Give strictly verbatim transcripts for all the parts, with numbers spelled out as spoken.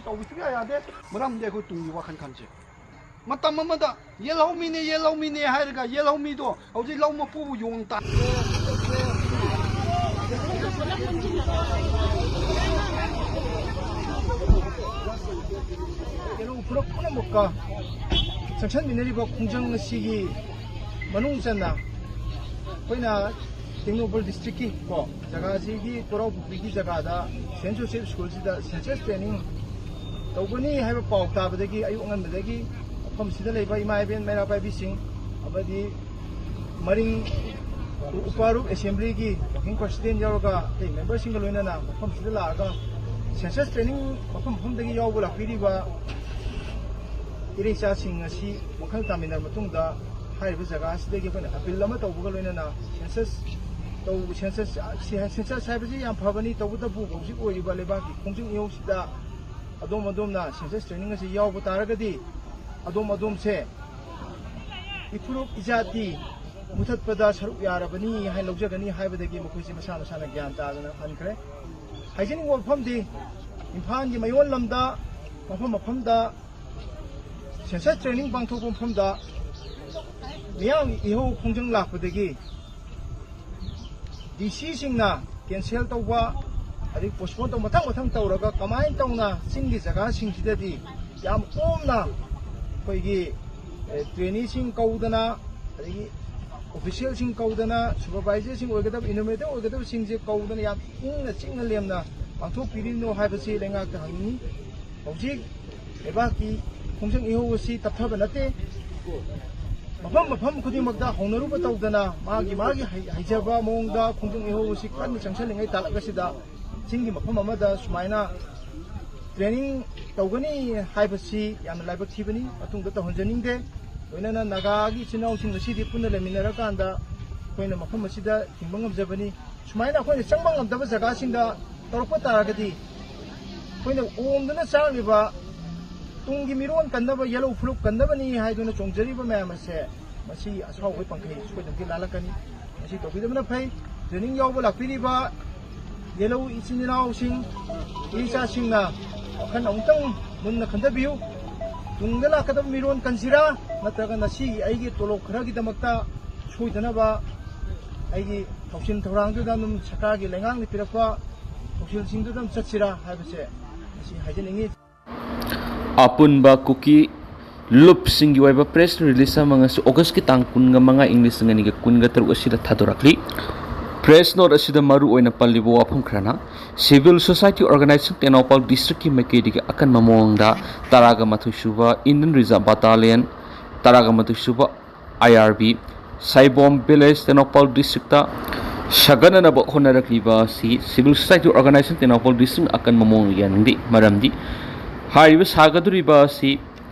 ꯇꯧꯕ ꯁꯨꯡꯌꯥ ꯌꯥꯗꯦ꯫ ꯃꯔꯝꯗꯤ ꯑꯩꯈꯣꯏ ꯇꯨꯡꯒꯤ ꯋꯥꯈꯜ ꯈꯟꯁꯦ꯫ ꯃꯇꯝ ꯑꯃꯗ ꯌꯦꯜꯍꯧꯃꯤꯅꯦ, ꯌꯦꯜꯍꯧꯃꯤꯅꯦ ꯍꯥꯏꯔꯒ ꯌꯦꯜꯍꯧꯃꯤꯗꯣ ꯍꯧꯖꯤꯛ ꯂꯧ ꯃꯄꯨꯕꯨ ꯌꯣꯡ ꯇꯥ꯫ ꯌꯦꯜꯍꯧ ꯐꯨꯔꯨꯞ ꯄꯨꯝꯅꯃꯛꯀ ꯆꯪꯁꯟꯃꯤꯟꯅꯔꯤꯕ ꯈꯣꯡꯖꯪ ꯑꯁꯤꯒꯤ ꯃꯅꯨꯡ ꯆꯟꯅ ꯑꯩꯈꯣꯏꯅ ꯇꯦꯡꯅꯧꯄꯜ ꯗꯤꯁꯇ꯭ꯔꯤꯛꯀꯤ ꯀꯣ ꯖꯒꯥꯁꯤꯒꯤ ꯀꯣꯔꯥꯎ ꯄꯨꯈ꯭ꯔꯤꯒꯤ ꯖꯒꯥꯗ ꯁꯦꯟ ꯖꯣꯁꯦꯐ ꯁ꯭ꯀꯨꯜꯁꯤꯗ ꯁꯦꯟꯁꯁ ꯇ꯭ꯔꯦꯅꯤꯡ ꯇꯧꯒꯅꯤ ꯍꯥꯏꯕ ꯄꯥꯎ ꯇꯥꯕꯗꯒꯤ ꯑꯌꯨꯛ ꯑꯉꯟꯕꯗꯒꯤ ꯃꯐꯝꯁꯤꯗ ꯂꯩꯕ ꯏꯃꯥ ꯏꯕꯦꯟ ꯃꯩꯔꯥ ꯄꯥꯏꯕꯤꯁꯤꯡ ꯑꯃꯗꯤ ꯃꯔꯤꯡ ꯎꯄꯥꯔꯨꯞ ꯑꯦꯁꯦꯝꯕ꯭ꯂꯤꯒꯤ ꯋꯥꯔꯀꯤꯡ ꯄ꯭ꯔꯦꯁꯤꯗꯦꯟ ꯌꯥꯎꯔꯒ ꯑꯇꯩ ꯃꯦꯝꯕꯔꯁꯤꯡꯒ ꯂꯣꯏꯅꯅ ꯃꯐꯝꯁꯤꯗ ꯂꯥꯛꯑꯒ ꯁꯦꯟꯁꯁ ꯇ꯭ꯔꯦꯅꯤꯡ ꯃꯐꯝ ꯃꯐꯝꯗꯒꯤ ꯌꯥꯎꯕ ꯂꯥꯛꯄꯤꯔꯤꯕ ꯏꯔꯩꯆꯥꯁꯤꯡ ꯑꯁꯤ ꯋꯥꯈꯜ ꯇꯥꯃꯤꯟꯅꯔꯕ ꯃꯇꯨꯡꯗ ꯍꯥꯏꯔꯤꯕ ꯖꯒꯥ ꯑꯁꯤꯗꯒꯤ ꯑꯩꯈꯣꯏꯅ ꯑꯄꯤꯜ ꯑꯃ ꯇꯧꯕꯒ ꯂꯣꯏꯅꯅ ꯁꯦꯟꯁꯁ ꯇꯧ-, ꯁꯦꯟꯁꯁ, ꯁꯦꯟꯁꯁ ꯍꯥꯏꯕꯁꯤ ꯌꯥꯝ ꯐꯕꯅꯤ, ꯇꯧꯕꯇꯕꯨ ꯍꯧꯖꯤꯛ ꯑꯣꯏꯔꯤꯕ ꯂꯩꯕꯥꯛꯀꯤ ꯈꯣꯡꯖꯪ ꯏꯍꯧꯁꯤꯗ ꯑꯗꯣꯝ ꯑꯗꯣꯝꯅ ꯁꯦꯟꯁꯁ ꯇ꯭ꯔꯦꯅꯤꯡ ꯑꯁꯤ ꯌꯥꯎꯕ ꯇꯥꯔꯒꯗꯤ ꯑꯗꯣꯝ ꯑꯗꯣꯝꯁꯦ ꯏꯐꯨꯔꯨꯞ ꯏꯖꯥꯇꯤ ꯃꯨꯊꯠꯄꯗ ꯁꯔꯨꯛ ꯌꯥꯔꯕꯅꯤ ꯍꯥꯏꯅ ꯂꯧꯖꯒꯅꯤ ꯍꯥꯏꯕꯗꯒꯤ ꯃꯈꯣꯏꯁꯦ ꯃꯁꯥ ꯃꯁꯥꯅ ꯒ꯭ꯌꯥꯟ ꯇꯥꯗꯅ ꯍꯟꯈ꯭ꯔꯦ꯫ ꯍꯥꯏꯖꯅꯤꯡꯕ ꯋꯥꯐꯝꯗꯤ ꯏꯝꯐꯥꯜꯒꯤ ꯃꯌꯣꯜ ꯂꯝꯗ ꯃꯐꯝ ꯃꯐꯝꯗ ꯁꯦꯟꯁꯁ ꯇ꯭ꯔꯦꯅꯤꯡ ꯄꯥꯡꯊꯣꯛꯄ ꯃꯐꯝꯗ ꯃꯤꯌꯥꯝꯒꯤ ꯏꯍꯧ ꯈꯣꯡꯖꯪ ꯂꯥꯛꯄꯗꯒꯤ ꯗꯤ ꯁꯤꯁꯤꯡꯅ ꯀꯦꯟꯁꯦꯜ ꯇꯧꯕ, ꯑꯗꯩ ꯄꯣꯁꯄꯣꯟ ꯇꯧꯕ, ꯃꯊꯪ ꯃꯊꯪ ꯇꯧꯔꯒ ꯀꯃꯥꯏꯅ ꯇꯧꯅ ꯆꯤꯡꯒꯤ ꯖꯒꯥꯁꯤꯡꯁꯤꯗꯗꯤ ꯌꯥꯝ ꯀꯣꯝꯅ ꯑꯩꯈꯣꯏꯒꯤ, ꯑꯦ, ꯇ꯭ꯔꯦꯅꯤꯁꯤꯡ ꯀꯧꯗꯅ, ꯑꯗꯒꯤ ꯑꯣꯐꯤꯁꯤꯌꯦꯜꯁꯤꯡ ꯀꯧꯗꯅ, ꯁꯨꯄꯔꯚꯥꯏꯖꯔꯁꯤꯡ ꯑꯣꯏꯒꯗꯕ, ꯏꯅꯣꯃꯦꯇꯔ ꯑꯣꯏꯒꯗꯕꯁꯤꯡꯁꯦ ꯀꯧꯗꯅ ꯌꯥꯝ ꯏꯪꯅ ꯆꯤꯛꯅ ꯂꯦꯝꯅ ꯄꯥꯡꯊꯣꯛꯄꯤꯔꯤꯅꯣ ꯍꯥꯏꯕꯁꯤ ꯂꯩꯉꯥꯛꯇ ꯍꯪꯅꯤꯡꯏ꯫ ꯍꯧꯖꯤꯛ ꯂꯩꯕꯥꯛꯀꯤ ꯈꯣꯡꯖꯪ ꯏꯍꯧ ꯑꯁꯤ ꯇꯞꯊꯕ ꯅꯠꯇꯦ꯫ ꯃꯐꯝ ꯃꯐꯝ ꯈꯨꯗꯤꯡꯃꯛꯇ ꯍꯧꯅꯔꯨꯕ ꯇꯧꯗꯅ ꯃꯥꯒꯤ ꯃꯥꯒꯤ ꯍꯩ-, ꯍꯩꯖꯕ ꯃꯑꯣꯡꯗ ꯈꯣꯡꯖꯪ ꯏꯍꯧ ꯑꯁꯤ ꯀꯟꯅ ꯆꯪꯁꯤꯜꯂꯤꯉꯩ ꯇꯥꯂꯛ ꯑꯁꯤꯗ ꯆꯤꯡꯒꯤ ꯃꯐꯝ ꯑꯃꯗ ꯁꯨꯃꯥꯏꯅ ꯇ꯭ꯔꯦꯅꯤꯡ ꯇꯧꯒꯅꯤ ꯍꯥꯏꯕꯁꯤ ꯌꯥꯝꯅ ꯂꯥꯏꯕꯛ ꯊꯤꯕꯅꯤ꯫ ꯃꯇꯨꯡꯗ ꯇꯧꯍꯟꯖꯅꯤꯡꯗꯦ꯫ ꯂꯣꯏꯅꯅ ꯅꯥꯒꯥꯒꯤ ꯏꯆꯤꯟ ꯏꯅꯥꯎꯁꯤꯡ ꯉꯁꯤꯗꯤ ꯄꯨꯟꯅ ꯂꯩꯃꯤꯟꯅꯔꯀꯥꯟꯗ ꯑꯩꯈꯣꯏꯅ ꯃꯐꯝ ꯑꯁꯤꯗ ꯊꯤꯡꯕ ꯉꯝꯖꯕꯅꯤ꯫ ꯁꯨꯃꯥꯏꯅ ꯑꯩꯈꯣꯏꯅ ꯆꯪꯕ ꯉꯝꯗꯕ ꯖꯒꯥꯁꯤꯡꯗ ꯇꯧꯔꯛꯄ ꯇꯥꯔꯒꯗꯤ ꯑꯩꯈꯣꯏꯅ ꯑꯣꯝꯗꯨꯅ ꯆꯥꯔꯤꯕ ꯇꯨꯡꯒꯤ ꯃꯤꯔꯣꯟ ꯀꯟꯅꯕ, ꯌꯦꯜꯍꯧ ꯐꯨꯔꯨꯞ ꯀꯟꯅꯕꯅꯤ ꯍꯥꯏꯗꯨꯅ ꯆꯣꯡꯖꯔꯤꯕ ꯃꯌꯥꯝ ꯑꯁꯦ ꯃꯁꯤ ꯑꯁꯥꯎꯕꯒꯤ ꯄꯥꯡꯈꯩ ꯁꯣꯏꯗꯅꯒꯤ ꯂꯥꯜꯂꯛꯀꯅꯤ꯫ ꯃꯁꯤ ꯇꯧꯕꯤꯗꯕꯅ ꯐꯩ꯫ ꯇ꯭ꯔꯦꯅꯤꯡ ꯌꯥꯎꯕ ꯂꯥꯛꯄꯤꯔꯤꯕ ꯌꯦꯜꯍꯧ ꯏꯆꯤꯟ ꯏꯅꯥꯎꯁꯤꯡ, ꯏꯆꯥꯁꯤꯡꯅ ꯋꯥꯈꯜ ꯑꯃꯨꯛꯇꯪ ꯃꯨꯟꯅ ꯈꯟꯊꯕꯤꯌꯨ꯫ ꯇꯨꯡꯗ ꯂꯥꯛꯀꯗꯕ ꯃꯤꯔꯣꯟ ꯀꯟꯁꯤꯔꯥ, ꯅꯠꯇ꯭ꯔꯒ ꯉꯁꯤꯒꯤ ꯑꯩꯒꯤ ꯇꯣꯂꯣꯞ ꯈꯔꯒꯤꯗꯃꯛꯇ ꯁꯣꯏꯗꯅꯕ ꯑꯩꯒꯤ ꯊꯧꯁꯤꯜ ꯊꯧꯔꯥꯡꯗꯨꯗ ꯑꯗꯨꯝ ꯁꯔꯀꯥꯔꯒꯤ ꯂꯩꯉꯥꯛꯅ ꯄꯤꯔꯛꯄ ꯊꯧꯁꯤꯜꯁꯤꯡꯗꯨꯗ ꯑꯗꯨꯝ ꯆꯠꯁꯤꯔꯥ ꯍꯥꯏꯕꯁꯦ ꯃꯁꯤ ꯍꯥꯏꯖꯅꯤꯡꯉꯤ꯫ ꯑꯄꯨꯟꯕ ꯀꯨꯀꯤ ꯂꯨꯞꯁꯤꯡꯒꯤ ꯑꯣꯏꯕ ꯄ꯭ꯔꯦꯁ ꯔꯤꯂꯤꯁ ꯑꯃ ꯉꯁꯤ ꯑꯣꯒꯁꯀꯤ ꯇꯥꯡ ꯀꯨꯟꯒ ꯃꯉꯥ, ꯏꯪ ꯂꯤꯁꯤꯡ ꯑꯅꯤꯒ ꯀꯨꯟꯒ ꯇꯔꯨꯛ ꯑꯁꯤꯗ ꯊꯥꯗꯣꯔꯛꯂꯤ꯫ ꯄ꯭ꯔꯦꯁ ꯅꯣꯠ ꯑꯁꯤꯗ ꯃꯔꯨ ꯑꯣꯏꯅ ꯄꯜꯂꯤꯕ ꯋꯥꯐꯝ ꯈꯔꯅ, ꯁꯤꯚꯤꯜ ꯁꯣꯁꯥꯏꯇꯤ ꯑꯣꯔꯒꯅꯥꯏꯖꯦꯁꯟ ꯇꯦꯡꯅꯧꯄꯜ ꯗꯤꯁꯇ꯭ꯔꯤꯛꯀꯤ ꯃꯥꯏꯀꯩꯗꯒꯤ ꯑꯀꯟꯕ ꯃꯑꯣꯡꯗ ꯇꯔꯥꯒ ꯃꯥꯊꯣꯏ ꯁꯨꯕ ꯏꯟꯗꯤꯌꯟ ꯔꯤꯖꯥꯔꯚ ꯕꯠꯇꯥꯂꯤꯌꯟ, ꯇꯔꯥꯒ ꯃꯥꯊꯣꯏ ꯁꯨꯕ I R B, Saibom village, Tengnoupal district ꯁꯥꯒꯠꯅꯅꯕ ꯍꯣꯠꯅꯔꯛꯂꯤꯕ ꯑꯁꯤ civil society organisation Tengnoupal district ꯑꯀꯟꯕ ꯃꯑꯣꯡꯗ ꯌꯥꯅꯤꯡꯗꯦ꯫ ꯃꯔꯝꯗꯤ ꯍꯥꯏꯔꯤꯕ ꯁꯥꯒꯗꯧꯔꯤꯕ ꯑꯁꯤ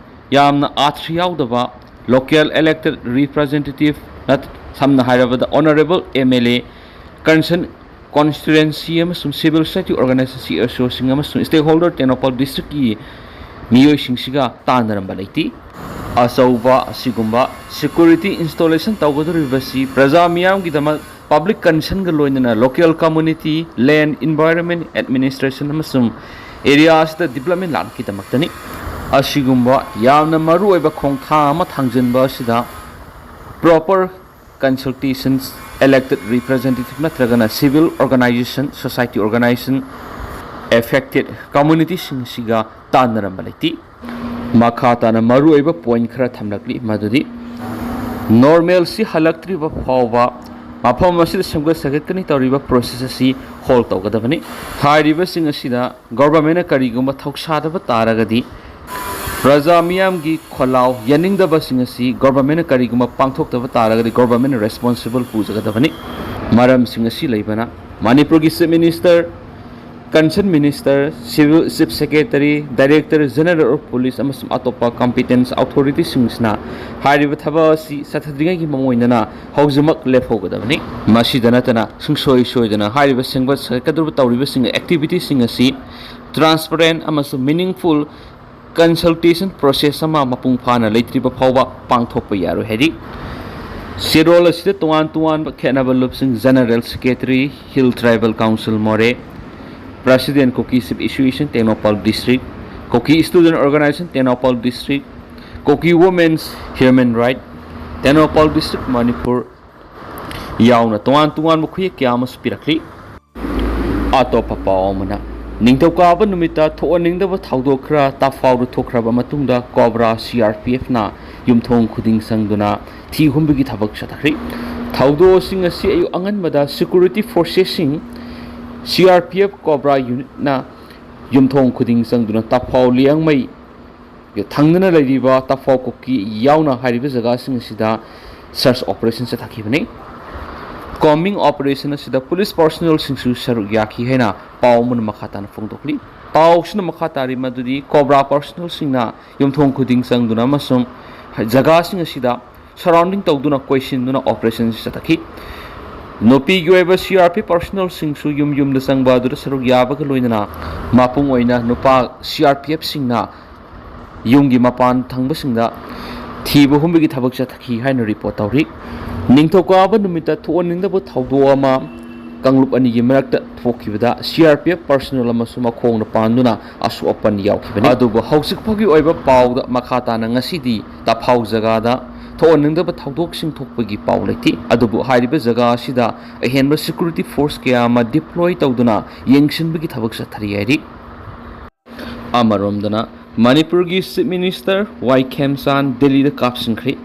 ꯌꯥꯝꯅ ꯑꯥꯔꯊ ꯌꯥꯎꯗꯕ, ꯂꯣꯀꯦꯜ ꯏꯂꯦꯛꯇꯦꯗ ꯔꯤꯄ꯭ꯔꯖꯦꯟꯇꯦꯇꯤꯚ, ꯁꯝꯅ ꯍꯥꯏꯔꯕꯗ honourable M L A, concern constituency ꯑꯃꯁꯨꯡ civil society organisation, C S ꯑꯣꯁꯤꯡ ꯑꯃꯁꯨꯡ ꯁ꯭ꯇꯦꯛꯍꯣꯜꯗꯔ ꯇꯦꯡꯅꯧꯄꯜ ꯗꯤꯁꯇ꯭ꯔꯤꯛꯀꯤ ꯃꯤꯑꯣꯏꯁꯤꯡꯁꯤꯒ ꯇꯥꯟꯅꯔꯝꯕ ꯂꯩꯇꯦ꯫ ꯑꯆꯧꯕ ꯑꯁꯤꯒꯨꯝꯕ ꯁꯦꯀ꯭ꯌꯨꯔꯤꯇꯤ ꯏꯟꯁꯇꯣꯂꯦꯁꯟ ꯇꯧꯒꯗꯧꯔꯤꯕꯁꯤ ꯄ꯭ꯔꯖꯥ ꯃꯤꯌꯥꯝꯒꯤꯗꯃꯛ ꯄꯕ꯭ꯂꯤꯛ ꯀꯟꯁꯔꯟꯒ ꯂꯣꯏꯅꯅ ꯂꯣꯀꯦꯜ ꯀꯝꯃꯨꯅꯤꯇꯤ, ꯂꯦꯟ, ꯏꯟꯚꯥꯏꯔꯣꯟꯃꯦꯟ ꯑꯦꯗꯃꯤꯅꯤꯁꯇ꯭ꯔꯦꯁꯟ ꯑꯃꯁꯨꯡ ꯑꯦꯔꯤꯌꯥ ꯑꯁꯤꯗ ꯗꯤꯕ꯭ꯂꯞꯃꯦꯟ ꯂꯥꯛꯅꯕꯒꯤꯗꯃꯛꯇꯅꯤ꯫ ꯑꯁꯤꯒꯨꯝꯕ ꯌꯥꯝꯅ ꯃꯔꯨꯑꯣꯏꯕ ꯈꯣꯡꯊꯥꯡ ꯑꯃ ꯊꯥꯡꯖꯤꯟꯕ ꯑꯁꯤꯗ ꯄ꯭ꯔꯣꯄꯔ ꯀꯟꯁꯜꯇꯦꯁꯟꯁ, ꯏꯂꯦꯛꯇꯦꯗ ꯔꯤꯄ꯭ꯔꯖꯦꯟꯇꯦꯇꯤꯚ ꯅꯠꯇ꯭ꯔꯒꯅ ꯁꯤꯚꯤꯜ ꯑꯣꯔꯒꯅꯥꯏꯖꯦꯁꯟ, ꯁꯣꯁꯥꯏꯇꯤ ꯑꯣꯔꯒꯅꯥꯏꯖꯦꯁꯟ, ꯑꯦꯐꯦꯛꯇꯦꯗ ꯀꯝꯃꯨꯅꯤꯇꯤꯁꯤꯡꯁꯤꯒ ꯇꯥꯟꯅꯔꯝꯕ ꯂꯩꯇꯦ꯫ ꯃꯈꯥ ꯇꯥꯅ ꯃꯔꯨꯑꯣꯏꯕ ꯄꯣꯏꯟ ꯈꯔ ꯊꯝꯂꯛꯂꯤ, ꯃꯗꯨꯗꯤ ꯅꯣꯔꯃꯦꯜꯁꯤ ꯍꯜꯂꯛꯇ꯭ꯔꯤꯕ ꯐꯥꯎꯕ ꯃꯐꯝ ꯑꯁꯤꯗ ꯁꯦꯝꯒꯠ ꯁꯥꯒꯠꯀꯅꯤ ꯇꯧꯔꯤꯕ ꯄ꯭ꯔꯣꯁꯦꯁ ꯑꯁꯤ ꯍꯣꯜ ꯇꯧꯒꯗꯕꯅꯤ꯫ ꯍꯥꯏꯔꯤꯕꯁꯤꯡ ꯑꯁꯤꯗ ꯒꯣꯚꯔꯟꯃꯦꯟꯠꯅ ꯀꯔꯤꯒꯨꯝꯕ ꯊꯧꯁꯥꯗꯕ ꯇꯥꯔꯒꯗꯤ, ꯄ꯭ꯔꯖꯥ ꯃꯤꯌꯥꯝꯒꯤ ꯈꯣꯜꯂꯥꯎ ꯌꯥꯅꯤꯡꯗꯕꯁꯤꯡ ꯑꯁꯤ ꯒꯣꯚꯔꯟꯃꯦꯟꯠꯅ ꯀꯔꯤꯒꯨꯝꯕ ꯄꯥꯡꯊꯣꯛꯇꯕ ꯇꯥꯔꯒꯗꯤ ꯒꯣꯚꯔꯟꯃꯦꯟꯠꯅ ꯔꯦꯁꯄꯣꯟꯁꯤꯕꯜ ꯄꯨꯖꯒꯗꯕꯅꯤ꯫ ꯃꯔꯝꯁꯤꯡ ꯑꯁꯤ ꯂꯩꯕꯅ ꯃꯅꯤꯄꯨꯔꯒꯤ chief minister, concern minister, civil chief secretary, director general of police ꯑꯃꯁꯨꯡ ꯑꯇꯣꯞꯄ ꯀꯝꯄꯤꯇꯦꯟꯁ ꯑꯣꯊꯣꯔꯤꯇꯤꯁꯤꯡꯁꯤꯅ ꯍꯥꯏꯔꯤꯕ ꯊꯕꯛ ꯑꯁꯤ ꯆꯠꯊꯗ꯭ꯔꯤꯉꯩꯒꯤ ꯃꯑꯣꯡ ꯑꯣꯏꯅꯅ ꯍꯧꯖꯤꯛꯃꯛ ꯂꯦꯞꯍꯧꯒꯗꯕꯅꯤ꯫ ꯃꯁꯤꯗ ꯅꯠꯇꯅ ꯁꯨꯡꯁꯣꯏ ꯁꯣꯏꯗꯅ ꯍꯥꯏꯔꯤꯕ ꯁꯦꯝꯒꯠ ꯁꯥꯒꯠꯀꯗꯧꯔꯤꯕ ꯇꯧꯔꯤꯕꯁꯤꯡ ꯑꯦꯛꯇꯤꯚꯤꯇꯤꯁꯤꯡ ꯑꯁꯤ ꯇ꯭ꯔꯥꯟꯁꯄꯔꯦꯟ ꯑꯃꯁꯨꯡ ꯃꯤꯅꯤꯡꯐꯨꯜ ꯀꯟꯁꯜꯇꯦꯁꯟ ꯄ꯭ꯔꯣꯁꯦꯁ ꯑꯃ ꯃꯄꯨꯡ ꯐꯥꯅ ꯂꯩꯇ꯭ꯔꯤꯕ ꯐꯥꯎꯕ ꯄꯥꯡꯊꯣꯛꯄ ꯌꯥꯔꯣꯏ ꯍꯥꯏꯔꯤ꯫ ꯆꯦꯔꯣꯜ ꯑꯁꯤꯗ ꯇꯣꯉꯥꯟ ꯇꯣꯉꯥꯟꯕ ꯈꯦꯠꯅꯕ ꯂꯨꯞꯁꯤꯡ, general secretary, hill tribal council Moreh, President Kuki Chief Association Tengnoupal District, Kuki Student Organization Tengnoupal District, Kuki Women's Human Right, Tengnoupal District, Manipur ꯌꯥꯎꯅ ꯇꯣꯉꯥꯟ ꯇꯣꯉꯥꯟꯕ ꯈꯨꯌꯦꯛ ꯀꯌꯥ ꯑꯃꯁꯨ ꯄꯤꯔꯛꯂꯤ꯫ ꯑꯇꯣꯞꯄ ꯄꯥꯎ ꯑꯃꯅ, ꯅꯤꯡꯊꯧꯀꯥꯕ ꯅꯨꯃꯤꯠꯇ ꯊꯣꯛꯍꯟꯅꯤꯡꯗꯕ ꯊꯧꯗꯣꯛ ꯈꯔ ꯇꯥꯐꯥꯎꯗ ꯊꯣꯛꯈ꯭ꯔꯕ ꯃꯇꯨꯡꯗ ꯀꯣꯕ꯭ꯔꯥ ꯁꯤ ꯑꯥꯔ ꯄꯤ ꯑꯦꯐꯅ ꯌꯨꯝꯊꯣꯡ ꯈꯨꯗꯤꯡ ꯆꯪꯗꯨꯅ ꯊꯤ ꯍꯨꯝꯕꯒꯤ ꯊꯕꯛ ꯆꯠꯊꯈ꯭ꯔꯤ꯫ ꯊꯧꯗꯣꯛꯁꯤꯡ ꯑꯁꯤ ꯑꯌꯨꯛ ꯑꯉꯟꯕꯗ ꯁꯦꯀ꯭ꯌꯨꯔꯤꯇꯤ ꯐꯣꯔꯁꯦꯁꯁꯤꯡ, C R P F cobra ꯌꯨꯅꯤꯠꯅ ꯌꯨꯝꯊꯣꯡ ꯈꯨꯗꯤꯡ ꯆꯪꯗꯨꯅ ꯇꯥꯐꯥꯎ ꯂꯤꯌꯥꯡꯃꯩ ꯊꯪꯗꯨꯅ ꯂꯩꯔꯤꯕ ꯇꯥꯐꯥꯎ ꯀꯨꯀꯤ ꯌꯥꯎꯅ ꯍꯥꯏꯔꯤꯕ ꯖꯒꯥꯁꯤꯡ ꯑꯁꯤꯗ ꯁꯔꯆ ꯑꯣꯄꯔꯦꯁꯟ ꯆꯠꯊꯈꯤꯕꯅꯤ꯫ ꯀꯣꯝꯕꯤꯡ ꯑꯣꯄꯔꯦꯁꯟ ꯑꯁꯤꯗ ꯄꯨꯂꯤꯁ ꯄꯥꯔꯁꯣꯅꯦꯜꯁꯤꯡꯁꯨ ꯁꯔꯨꯛ ꯌꯥꯈꯤ ꯍꯥꯏꯅ ꯄꯥꯎ ꯑꯃꯅ ꯃꯈꯥ ꯇꯥꯅ ꯐꯣꯡꯗꯣꯛꯂꯤ꯫ ꯄꯥꯎꯁꯤꯅ ꯃꯈꯥ ꯇꯥꯔꯤ ꯃꯗꯨꯗꯤ ꯀꯣꯕ꯭ꯔꯥ ꯄꯥꯔꯁꯣꯅꯦꯜꯁꯤꯡꯅ ꯌꯨꯝꯊꯣꯡ ꯈꯨꯗꯤꯡ ꯆꯪꯗꯨꯅ ꯑꯃꯁꯨꯡ ꯖꯒꯥꯁꯤꯡ ꯑꯁꯤꯗ ꯁꯔꯥꯎꯟꯗꯤꯡ ꯇꯧꯗꯨꯅ ꯀꯣꯏꯁꯤꯟꯗꯨꯅ ꯑꯣꯄꯔꯦꯁꯟ ꯆꯠꯊꯈꯤ꯫ ꯅꯨꯄꯤꯒꯤ ꯑꯣꯏꯕ ꯁꯤ ꯑꯥꯔ ꯄꯤ ꯄꯥꯔꯁꯣꯅꯦꯜꯁꯤꯡꯁꯨ ꯌꯨꯝ ꯌꯨꯝꯗ ꯆꯪꯕ ꯑꯗꯨꯗ ꯁꯔꯨꯛ ꯌꯥꯕꯒ ꯂꯣꯏꯅꯅ ꯃꯄꯨꯡ ꯑꯣꯏꯅ ꯅꯨꯄꯥ ꯁꯤ ꯑꯥꯔ ꯄꯤ ꯑꯦꯐꯁꯤꯡꯅ ꯌꯨꯝꯒꯤ ꯃꯄꯥꯟ ꯊꯪꯕꯁꯤꯡꯗ ꯊꯤꯕ ꯍꯨꯝꯕꯒꯤ ꯊꯕꯛ ꯆꯠꯊꯈꯤ ꯍꯥꯏꯅ ꯔꯤꯄꯣꯔꯠ ꯇꯧꯔꯤ꯫ ꯅꯤꯡꯊꯧꯀꯥꯕ ꯅꯨꯃꯤꯠꯇ ꯊꯣꯛꯍꯟꯅꯤꯡꯗꯕ ꯊꯧꯗꯣꯛ ꯑꯃ ꯀꯥꯡꯂꯨꯞ ꯑꯅꯤꯒꯤ ꯃꯔꯛꯇ ꯊꯣꯛꯈꯤꯕꯗ ꯁꯤ ꯑꯥꯔ ꯄꯤ ꯑꯦꯐ ꯄꯥꯔꯁꯣꯅꯦꯜ ꯑꯃꯁꯨ ꯃꯈꯣꯡꯅ ꯄꯥꯟꯗꯨꯅ ꯑꯁꯣꯛ ꯑꯄꯟ ꯌꯥꯎꯈꯤꯕꯅꯤ꯫ ꯑꯗꯨꯕꯨ ꯍꯧꯖꯤꯛ ꯐꯥꯎꯒꯤ ꯑꯣꯏꯕ ꯄꯥꯎꯗ ꯃꯈꯥ ꯇꯥꯅ ꯉꯁꯤꯗꯤ ꯇꯥꯐꯥꯎ ꯖꯒꯥꯗ ꯊꯣꯛꯍꯟꯅꯤꯡꯗꯕ ꯊꯧꯗꯣꯛꯁꯤꯡ ꯊꯣꯛꯄꯒꯤ ꯄꯥꯎ ꯂꯩꯇꯦ꯫ ꯑꯗꯨꯕꯨ ꯍꯥꯏꯔꯤꯕ ꯖꯒꯥ ꯑꯁꯤꯗ ꯑꯍꯦꯟꯕ ꯁꯦꯀ꯭ꯌꯨꯔꯤꯇꯤ ꯐꯣꯔꯁ ꯀꯌꯥ ꯑꯃ ꯗꯤꯄ꯭ꯂꯣꯏ ꯇꯧꯗꯨꯅ ꯌꯦꯡꯁꯤꯟꯕꯒꯤ ꯊꯕꯛ ꯆꯠꯊꯔꯤ ꯍꯥꯏꯔꯤ꯫ ꯑꯃꯔꯣꯝꯗꯅ ꯃꯅꯤꯄꯨꯔꯒꯤ ꯆꯤꯐ ꯃꯤꯅꯤꯁꯇꯔ ꯋꯥꯏ ꯈꯦꯝꯆꯥꯟ ꯗꯦꯜꯂꯤꯗ ꯀꯥꯞꯁꯤꯟꯈ꯭ꯔꯦ꯫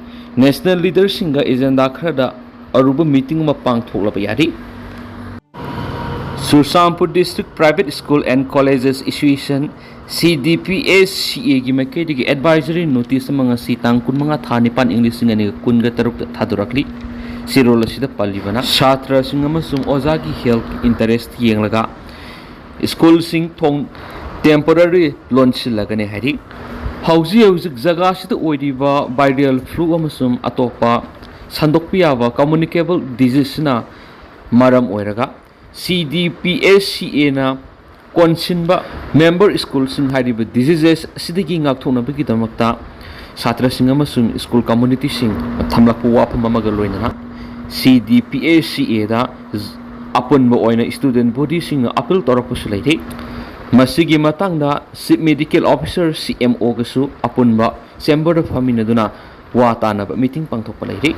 ꯅꯦꯁꯅꯦꯜ ꯂꯤꯗꯔꯁꯤꯡꯒ ꯑꯦꯖꯦꯟꯗꯥ ꯈꯔꯗ ꯑꯔꯨꯕ ꯃꯤꯇꯤꯡ ꯑꯃ ꯄꯥꯡꯊꯣꯛꯂꯕ ꯌꯥꯔꯤ꯫ Churachandpur District Private School and Colleges Association, ꯁꯤ ꯗꯤ ꯄꯤ ꯑꯦꯁ ꯁꯤ ꯑꯦꯒꯤ ꯃꯥꯏꯀꯩꯗꯒꯤ ꯑꯦꯗꯚꯥꯏꯖꯔꯤ ꯅꯣꯇꯤꯁ ꯑꯃ ꯉꯁꯤ ꯇꯥꯡ ꯀꯨꯟꯃꯉꯥ ꯊꯥ ꯅꯤꯄꯥꯟ ꯏꯪ ꯂꯤꯁꯤꯡ ꯑꯅꯤꯒ ꯀꯨꯟꯒ ꯇꯔꯨꯛꯇ ꯊꯥꯗꯣꯔꯛꯂꯤ꯫ ꯆꯦꯔꯣꯜ ꯑꯁꯤꯗ ꯄꯜꯂꯤꯕꯅ ꯁꯥꯇ꯭ꯔꯁꯤꯡ ꯑꯃꯁꯨꯡ ꯑꯣꯖꯥꯒꯤ ꯍꯦꯜꯊ ꯏꯟꯇꯔꯦꯁ ꯌꯦꯡꯂꯒ ꯁ꯭ꯀꯨꯜꯁꯤꯡ ꯊꯣꯡ ꯇꯦꯝꯄꯣꯔꯔꯤ ꯂꯣꯟꯁꯤꯜꯂꯒꯅꯤ ꯍꯥꯏꯔꯤ꯫ ꯍꯧꯖꯤꯛ ꯍꯧꯖꯤꯛ ꯖꯒꯥꯁꯤꯗ ꯑꯣꯏꯔꯤꯕ ꯚꯥꯏꯔꯦꯜ ꯐ꯭ꯂꯨ ꯑꯃꯁꯨꯡ ꯑꯇꯣꯞꯄ ꯁꯟꯗꯣꯛꯄ ꯌꯥꯕ ꯀꯝꯃꯨꯅꯤꯀꯦꯕꯜ ꯗꯤꯖꯤꯖꯁꯤꯅ ꯃꯔꯝ ꯑꯣꯏꯔꯒ ꯁꯤ ꯗꯤ ꯄꯤ ꯑꯦꯁ ꯁꯤ ꯑꯦꯅ ꯀꯣꯟꯁꯤꯟꯕ ꯃꯦꯝꯕꯔ ꯁ꯭ꯀꯨꯜꯁꯤꯡ ꯍꯥꯏꯔꯤꯕ ꯗꯤꯖꯤꯖꯦꯁ ꯑꯁꯤꯗꯒꯤ ꯉꯥꯛꯊꯣꯛꯅꯕꯒꯤꯗꯃꯛꯇ ꯁꯥꯇ꯭ꯔꯁꯤꯡ ꯑꯃꯁꯨꯡ ꯁ꯭ꯀꯨꯜ ꯀꯝꯃꯨꯅꯤꯇꯤꯁꯤꯡ ꯊꯝꯂꯛꯄ ꯋꯥꯐꯝ ꯑꯃꯒ ꯂꯣꯏꯅꯅ ꯁꯤ ꯗꯤ ꯄꯤ ꯑꯦꯁ ꯁꯤ ꯑꯦꯗ ꯑꯄꯨꯟꯕ ꯑꯣꯏꯅ student bodyꯁꯤꯡꯅ appeal ꯇꯧꯔꯛꯄꯁꯨ ꯂꯩꯔꯤ꯫ ꯃꯁꯤꯒꯤ ꯃꯇꯥꯡꯗ Chief Medical Officer, C M O ꯒꯁꯨ ꯑꯄꯨꯟꯕ chamberꯗ ꯐꯝꯃꯤꯟꯅꯗꯨꯅ ꯋꯥ ꯇꯥꯅꯕ meeting ꯄꯥꯡꯊꯣꯛꯄ ꯂꯩꯔꯤ꯫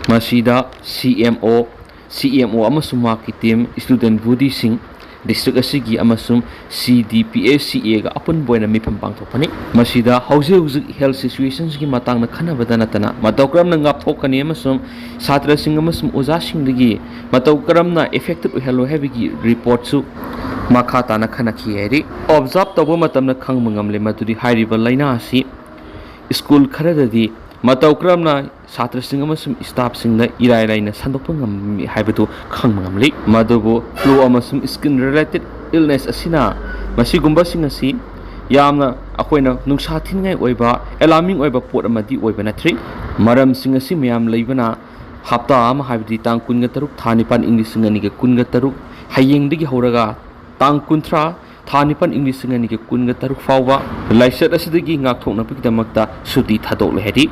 ꯃꯁꯤꯗ C M O, C M O ꯑꯃꯁꯨꯡ ꯃꯍꯥꯛꯀꯤ team, student bodyꯁꯤꯡ, district ꯑꯁꯤꯒꯤ ꯑꯃꯁꯨꯡ C D P H C Aꯒ ꯑꯄꯨꯟꯕ ꯑꯣꯏꯅ ꯃꯤꯐꯝ ꯄꯥꯡꯊꯣꯛꯄꯅꯤ꯫ ꯃꯁꯤꯗ ꯍꯧꯖꯤꯛ ꯍꯧꯖꯤꯛ health situationꯒꯤ ꯃꯇꯥꯡꯗ ꯈꯟꯅꯕꯗ ꯅꯠꯇꯅ ꯃꯇꯧ ꯀꯔꯝꯅ ꯉꯥꯛꯊꯣꯛꯀꯅꯤ ꯑꯃꯁꯨꯡ ꯁꯥꯇ꯭ꯔꯁꯤꯡ ꯑꯃꯁꯨꯡ ꯑꯣꯖꯥꯁꯤꯡꯗꯒꯤ ꯃꯇꯧ ꯀꯔꯝꯅ affected ꯑꯣꯏꯍꯜꯂꯣꯏ ꯍꯥꯏꯕꯒꯤ reportꯁꯨ ꯃꯈꯥ ꯇꯥꯅ ꯈꯟꯅꯈꯤ ꯍꯥꯏꯔꯤ꯫ Observe ꯇꯧꯕ ꯃꯇꯝꯗ ꯈꯪꯕ ꯉꯝꯂꯦ ꯃꯗꯨꯗꯤ ꯍꯥꯏꯔꯤꯕ ꯂꯥꯏꯅꯥ ꯑꯁꯤ school ꯈꯔꯗꯗꯤ ꯃꯇꯧ ꯀꯔꯝꯅ ꯁꯥꯇ꯭ꯔꯁꯤꯡ ꯑꯃꯁꯨꯡ staffꯁꯤꯡꯗ ꯏꯔꯥꯏ ꯂꯥꯏꯅ ꯁꯟꯗꯣꯛꯄ ꯉꯝꯃꯤ ꯍꯥꯏꯕꯗꯨ ꯈꯪꯕ ꯉꯝꯂꯤ꯫ ꯃꯗꯨꯕꯨ flu ꯑꯃꯁꯨꯡ skin related illness ꯑꯁꯤꯅ ꯃꯁꯤꯒꯨꯝꯕꯁꯤꯡ ꯑꯁꯤ ꯌꯥꯝꯅ ꯑꯩꯈꯣꯏꯅ ꯅꯨꯡꯁꯥ ꯊꯤꯅꯤꯡꯉꯥꯏ ꯑꯣꯏꯕ, alarming ꯑꯣꯏꯕ ꯄꯣꯠ ꯑꯃꯗꯤ ꯑꯣꯏꯕ ꯅꯠꯇ꯭ꯔꯤ꯫ ꯃꯔꯝꯁꯤꯡ ꯑꯁꯤ ꯃꯌꯥꯝ ꯂꯩꯕꯅ ꯍꯞꯇꯥ ꯑꯃ, ꯍꯥꯏꯕꯗꯤ ꯇꯥꯡ ꯀꯨꯟꯒ ꯇꯔꯨꯛ, ꯊꯥ ꯅꯤꯄꯥꯟ, ꯏꯪ ꯂꯤꯁꯤꯡ ꯑꯅꯤꯒ ꯀꯨꯟꯒ ꯇꯔꯨꯛ, ꯍꯌꯦꯡꯗꯒꯤ ꯍꯧꯔꯒ ꯇꯥꯡ ꯀꯨꯟꯊ꯭ꯔꯥ, ꯊꯥ ꯅꯤꯄꯥꯟ, ꯏꯪ ꯂꯤꯁꯤꯡ ꯑꯅꯤꯒ ꯀꯨꯟꯒ ꯇꯔꯨꯛ ꯐꯥꯎꯕ ꯂꯥꯏꯆꯠ ꯑꯁꯤꯗꯒꯤ ꯉꯥꯛꯊꯣꯛꯅꯕꯒꯤꯗꯃꯛꯇ ꯁꯨꯇꯤ ꯊꯥꯗꯣꯛꯂꯦ ꯍꯥꯏꯔꯤ꯫